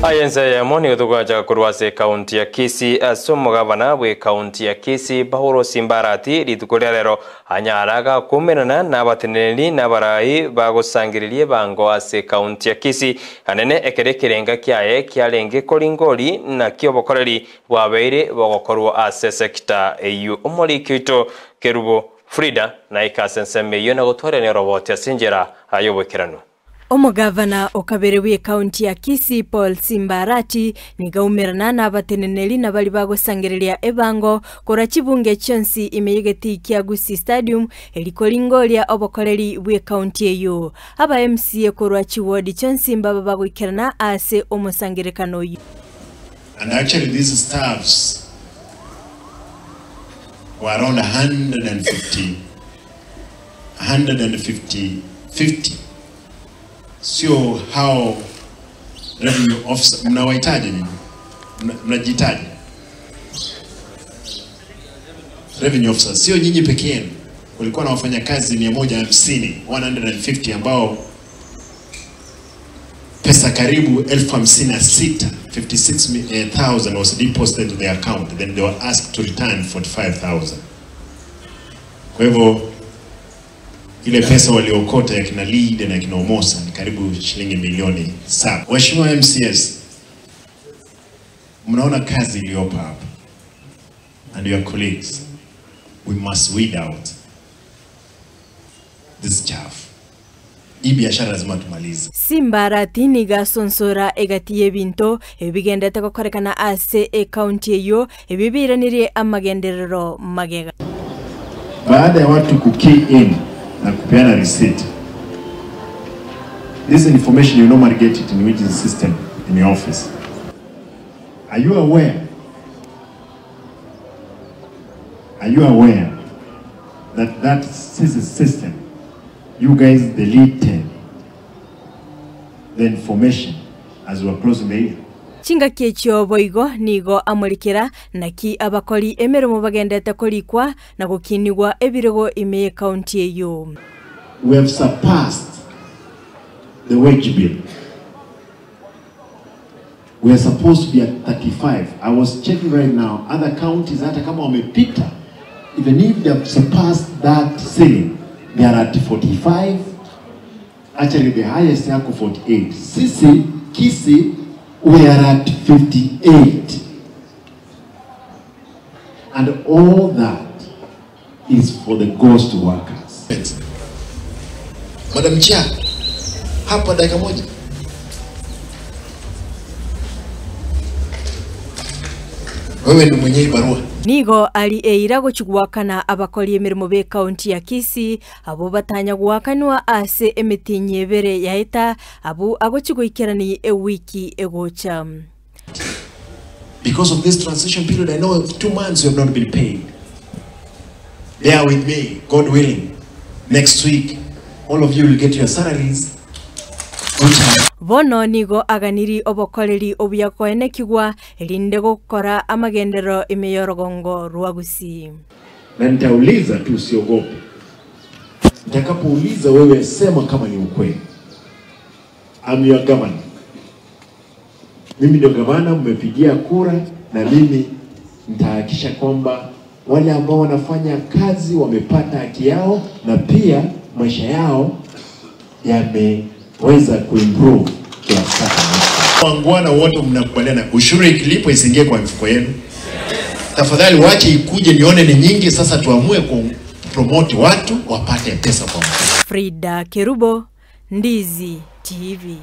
Aye ense eyemo nigo togoacha korwa ase ekaunti ya Kisii ase omogabana bw'ekaunti ya Kisii Paulo Simbarati rituko ria rero anyara gakuumerana na abateneneri na abarai bagosangereria ebango ase ekaunti ya Kisii anene ekero ekerenga kiaye kiarenge koringori naki obokoreri bwabeire bogokorwa ase esekta eyio. Omoriki oito Kerubo Frida naike ase ensemo eyio na gotwarania oroboti ase enchera y'oboikeranu. Omogavana o kabere bw'ekaunti ya Kisii Paul Simba Arati nigo aumerana nabateneneri na baria bagosangereria ebango korwa chibunge chionsi ime y'egetii kia Gusii Stadium eri koringoria obokoreri bw'ekaunti eyio. Aba MCA korwa chiwodi chionsi mbaba bagoikerana ase omosangerekano oyio. And actually these staffs were around 150, 150, 50. Sio hao revenue officer, mnawahitaji nyinyi? Mnajihitaji revenue officers, sio nyinyi peke yenu. Kulikuwa na wafanyakazi 150, 150 ambao pesa karibu elfu hamsini na sita, 56,000 was deposited to their account, then they were asked to return 45,000. Kwa hivyo ile pesa waliokota ya kina Lead na kina Omosa ni karibu shilingi milioni 7. Waheshimiwa MCS, mnaona kazi iliyopo hapa and your colleagues, we must weed out this chaff. Hii biashara lazima tumalize. Simbarati nigasonsora egati y'ebinto ebigendete gokorekana ase ekaunti eyo ebibiranirie amagenderero magega. Baada ya watu ku key in na kupeana receipt, this information you normally get it in which system in your office. Are you aware? Are you aware that that system, you guys deleted the information as we were closing the year? Chingaki echio boigo nigo amurikira naki abakori emeremo bagendete korikwa na gokinigwa ebirego ime ekaunti eyo. We have surpassed the wage bill. We are supposed to be at 35. I was checking right now, other counties hata kama wamepita, even if they have surpassed that ceiling, they are at 45. Actually, the highest yako 48. Sisi, Kisii, we are at 58. And all that is for the ghost workers. Madam Chair, hapa dakika moja. Wewe ni mwenye barua. Nigo ali eira gochigwakana abakori emirimo be county ya Kisii abo batanya gwakanwa ase emitinyi ebere yaeta abo agochigoikerani ewiki egocha. Because of this transition period, I know 2 months you have not been paid. Bear with me, God willing. Next week, all of you will get your salaries. Bono nigo aganiri obokoreri obuyakoenekigwa erinde gokora amagendero imeyorogongo rwa Gusii. Na nitauliza tu, usiogope. Nitakapouliza wewe sema kama ni ukweli. I'm your governor. Mimi ndio gavana, mmepigia kura, na mimi nitahakikisha kwamba wale ambao wanafanya kazi wamepata haki yao na pia maisha yao yameweza kuimprove kwa sasa. Wangwana wote mnakubaliana ushuru ikilipwa isiingie kwa mfuko yenu. Tafadhali wache ikuje nione ni nyingi, sasa tuamue ku promote watu wapate pesa kwa mfuko. Frida Kerubo, Ndizi TV.